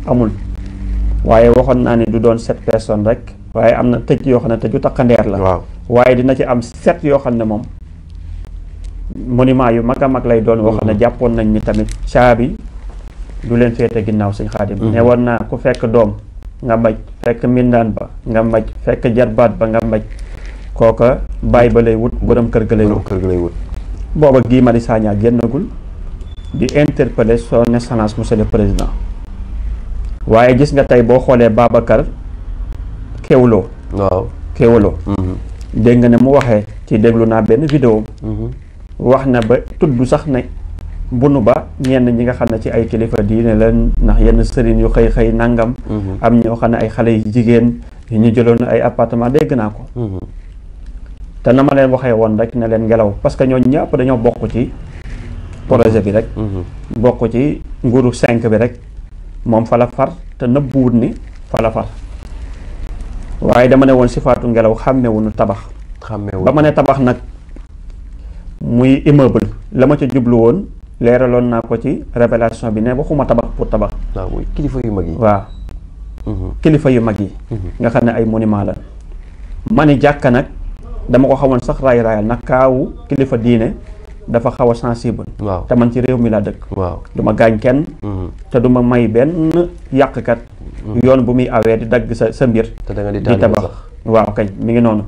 amul waaye waxoon naa ni du doon 7 personnes rek waaye am na tëj yoo xam ne tëju takkandeer la. waaw waaye dina ci am 7 yoo xam ne moom monument yu mag a mag lay doon. woo xam ne jàppoon nañ ni tamit caabi du leen féete ginnaaw sëñ Xaadim. ne woon naa ku fekk doom nga mbaj, fekk mindaan ba nga mbaj, fekk jarbaat ba nga mbaj, kooka bàyyi ba lay wut borom kër ga lay wut. booba Guy Marius Sagna génnagul di interpeller son excellence monsieur le président. waaye gis nga tey boo xoolee Babacar Kewulo. waaw Kewulo. dégg nga ne mu waxee ci déglu naa benn vidéo. wax na ba tudd sax ne bunu ba ñenn ñi nga xam ne ci ay kilifa diine leen ndax yenn sëriñ yu xëy nangam. am ñoo xam ne ay xale yu jigéen yu ñu jëloon ay appartement dégg naa ko. te na ma leen waxee woon rek ne leen ngelaw parce que ñooñu ñëpp dañoo bokk ci projet bi rek. bokk ci nguuru 5 bi rek. moom fa la far te nëbbuwut ni fa la far waaye dama ne woon sifaatu ngelaw xàmmewuñu tabax. ba ma ne tabax nag muy immeuble la ma ca jublu woon leeraloon naa ko ci révélation bi ne waxuma tabax pour tabax. waaw muy kilifa yu mag yi. waaw. kilifa yu mag yi. nga xam ne ay monument la. ma ni jàkka nag dama ko xamoon sax raayal nag kaawu kilifa diine dafa xaw a sensible. waaw te man ci réew mi laa dëkk. waaw du ma gaañ kenn. te du ma may benn yàqkat. yoon bu muy awee di dagg sa mbir. te da nga di tabax waaw kañ mi ngi noonu.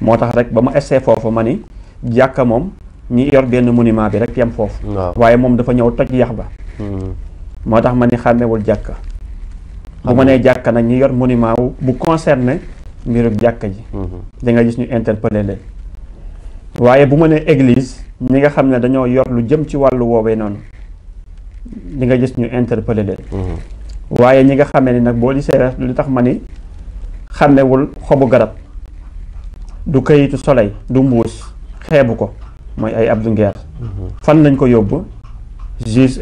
moo tax rek ba ma essayé foofu ma ni jàkka moom ñi yor benn monument bi rek yem foofu. waaye moom dafa ñëw toj yax ba. moo tax ma ni xàmmewul jàkka. bu ma nee jàkka nag ñi yor monument bu concerné mbirub jàkka ji. da nga gis ñu interpellé leen. waaye bu ma nee église ñi nga xam ne dañoo yor lu jëm ci wàllu woowee noonu di nga gis ñu interpellé leen. waaye ñi nga xamee ni nag boo gisee li tax ma ni xàmmewul xobu garab du kayitu soleil du mbuus xeebu ko mooy ay Abdou Nguer. fan lañ ko yóbbu juge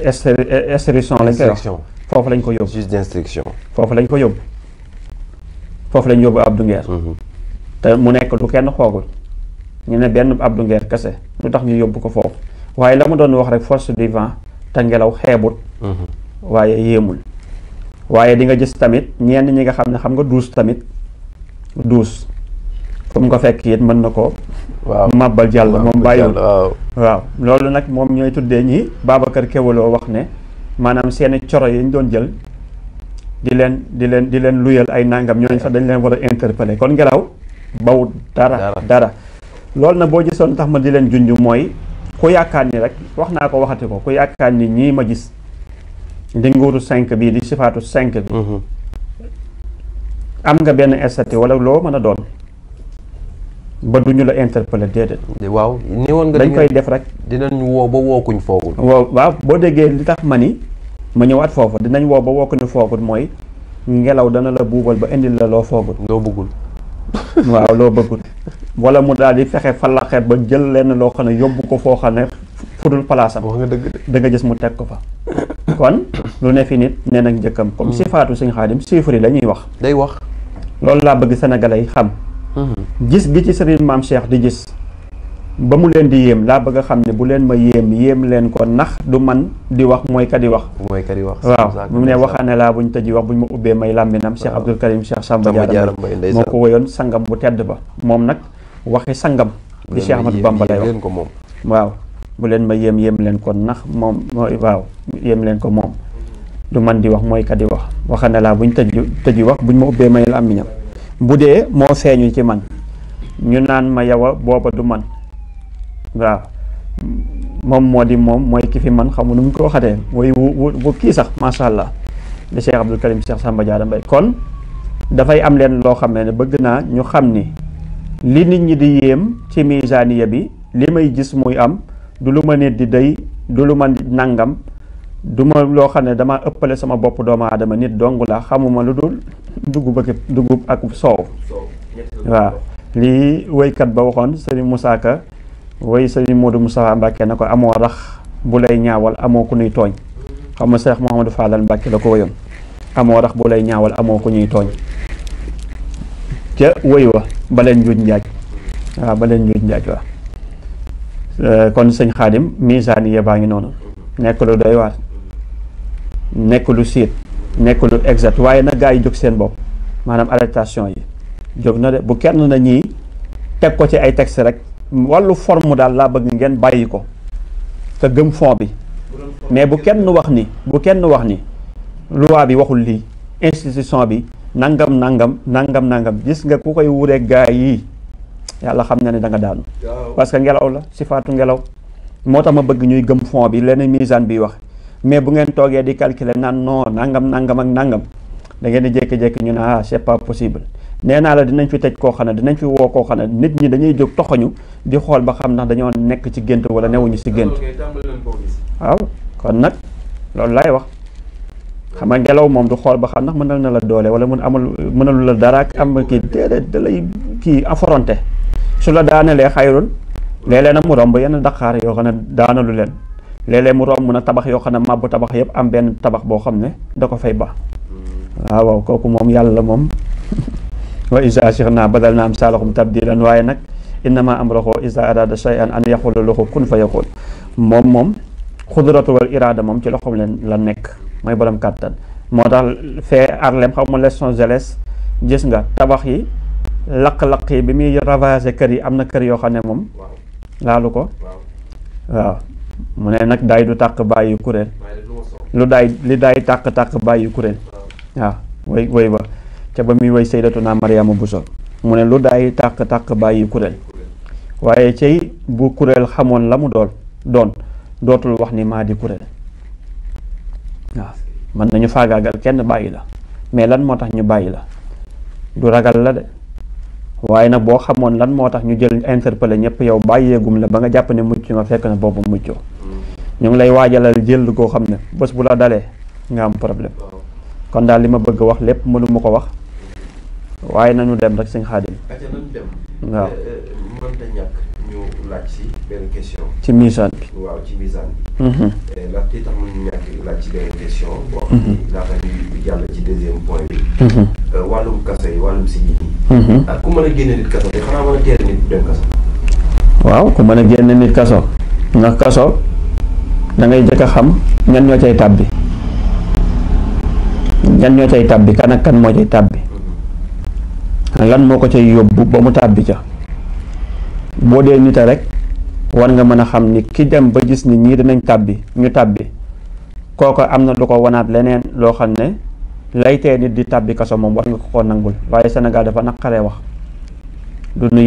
instruction lañ koy wax foofu lañ ko yóbbu. juge d'instruction. foofu lañ ko yóbbu foofu lañ yóbbu Abdou Nguer. te mu nekk lu kenn xoogul ñu ne benn Abdou Nguer kese lu tax ñu yóbbu ko foofu waaye la ma doon wax rek force du vent te ngelaw xeebut. waaye yéemul. waaye di nga gis tamit ñenn ñi nga xam ne xam nga duus tamit duus fu mu ko fekk it mën na ko. waaw màbbal jàll moom bàyyiwul. waaw loolu nag moom ñooy tuddee ñi Babacar Kewulo wax ne maanaam seeni coro yi ñu doon jël di leen luyal ay nangam ñooñu sax dañ leen war a interpeller kon ngelaw bawut dara loolu nag boo gisoon tax ma di leen junj mooy ku yaakaar ni rek wax naa ko waxati ko ku yaakaar ni ñii ma gis di nguuru 5 bii di sifaatu 5 bi am nga benn statut wala loo mën a doon ba duñu la interpeller déedéet. waaw ni woon nga dañ koy def rek. dinañ woo ba wookuñ foogul. waaw boo déggee li tax ma ni ma ñëwaat foofu dinañ woo ba wookuñu foogul mooy ngelaw dana la buubal ba indil la loo foogul. loo bëggul. waaw loo bëggul. wala mu daal di fexe falaxe ba jël lenn loo xam ne yóbbu ko foo xam ne fudul palaasam. wax nga dëgg da nga gis mu teg ko fa. kon lu ne fi nit nee nag njëkkam. comme sifaatu Sëñ Xaadim chiffre yi la ñuy wax. day wax. loolu laa bëgg sénégalais yi xam. gis gi ci sëriñ Maam Cheikh di gis ba mu leen di yéem laa bëgg a xam ne bu leen ma yéem leen ko ndax du man di wax mooy ka di wax. waaw mu ne waxaane laa buñ tëji wax buñ ma ubbee may làmbinam Cheikh Abdoul Karim Cheikh Samba Diarra Mbaye moo ko woyoon sangam bu tedd ba moom nag waxi sangam di Cheikh Ahmadou Bamba lay wax waaw bu leen ma yéem leen ko ndax moom mooy waaw yéem leen ko moom du man di wax mooy ka di wax waxaane laa buñ tëji wax buñ ma ubbee may làmbinam bu dee moo feeñu ci man ñu naan ma yow a booba du man waaw moom moo di moom mooy ki fi man xamu nu mu ko waxatee mooy wu kii sax macha allah di Cheikh Abdoul Karim Cheikh Samba Diarra Mbaye kon dafay am leen loo xam ne bëgg naa ñu xam ni li nit ñi di yéem ci misaaniya bi li may gis muy am du lu ma nit di day du lu ma nangam du ma loo xam ne dama ëppale sama bopp doomu aadama nit dong la xamuma lu dul dugub ak soow waaw lii woykat ba waxoon Serigne Moussa Ka woy Serigne Modou Moustapha Mbacke na ko amoo rax bu lay ñaawal amoo ku ñuy tooñ xam nga Cheikh Mouhamadou Fadal Mbacke la ko woyoon amoo rax bu lay ñaawal amoo ku ñuy tooñ ca woy wa ba leen njuuj njaaj waaw ba leen njuuj njaaj waaw kon sëñ Xaadim misaani ya baa ngi noonu nekk lu doy waar nekk lu siit nekk lu exact waaye nag gaa yi jóg seen bopp maanaam arrestation yi jóg na de bu kenn na ñii teg ko ci ay texte rek wàllu forme daal laa bëgg ngeen bàyyi ko te gëm fond bi mais bu kenn wax ni loi bi waxul lii institution bi nangam gis nga ku koy wureeg gaa yi yàlla xam na ne da nga daanu parce que ngelaw la sifaatu ngelaw moo tax ma bëgg ñuy gëm fond bi leneen misaan bi wax mais bu ngeen toogee di calculer naan non nangam da ngeen di jékki-jékki ñu ne c'est pas possible nee naa la dinañ fi tëj koo xam ne dinañ fi woo koo xam ne nit ñi dañuy jóg toxoñu di xool ba xam ndax dañoo nekk ci gént wala newuñu ci gént waaw kon nag loolu laay wax xam nga ngelaw moom du xool ba xam ndax mënal na la doole wala mënalu la dara ak am kii déedéet da lay kii affronté su la daanelee xayrun léeg-léeg nag mu romb yenn daqaar yoo xam ne daanalu leen léeg-léeg mu romb na tabax yoo xam ne màbbu tabax yëpp am benn tabax boo xam ne da ko fay ba waaw kooku moom yàlla moom wa iza shi'na badalna amsalakum tabdilan waaye nag innama amruhu iza arada shay'an an yaqula lahu kun fayakun moom xudratu wal irada moom ci loxoom leen la nekk mooy borom kàttan moo tax fee Harlem xaw ma Los Angeles gis nga tabax yi lakk-lakk yi bi muy ravager kër yi am na kër yoo xam ne moom laalu ko waaw mu ne nag daay du tàkk bàyyi kuréel li daay tàkk bàyyi kuréel waaw woy ba ca ba muy woy Sayyidatuna Mariama Bousso mu ne lu daay tàkk bàyyi kuréel waaye cey bu kuréel xamoon la mu doon dootul wax ni maa di kuréel waaw mën nañu faagaagal kenn bàyyi la mais lan moo tax ñu bàyyi la du ragal la de waaye nag boo xamoon lan moo tax ñu jël interpellé ñëpp yow bàyyeegum la ba nga jàpp ne mucc nga fekk na boobu muccoo ñu ngi lay waajalal jël koo xam ne bés bu la dalee nga am problème kon daal li ma bëgg wax lépp mënuma ko wax waaye nañu dem rek sëñ Xaadim waaw mënta ñàkk ñu laaj si benn question ci misaan bi waaw ci misaan bi ndax li tax mënuñu ñàkk laaj ci benn question boo xam ni laata ñuy jàll ci deuxième point bi wàllum kaso yi wàllum si yi ak ku mën a génne nit kaso te xanaa mën a teere nit dem kaso waaw ku mën a génne nit kaso ndax kaso da ngay jëkk a xam ñan ñoo cay tàbbi kan ak kan moo cay tàbbi lan moo ko cay yóbbu ba mu tàbbi ca boo dee nite rek war nga mën a xam ni ki dem ba gis ni ñii dinañ ñu tàbbi kooko am na lu ko wanaat leneen loo xam ne lay tee nit di tàbbi kaso moom war nga ko nangul waaye Sénégal dafa naqaree wax du nu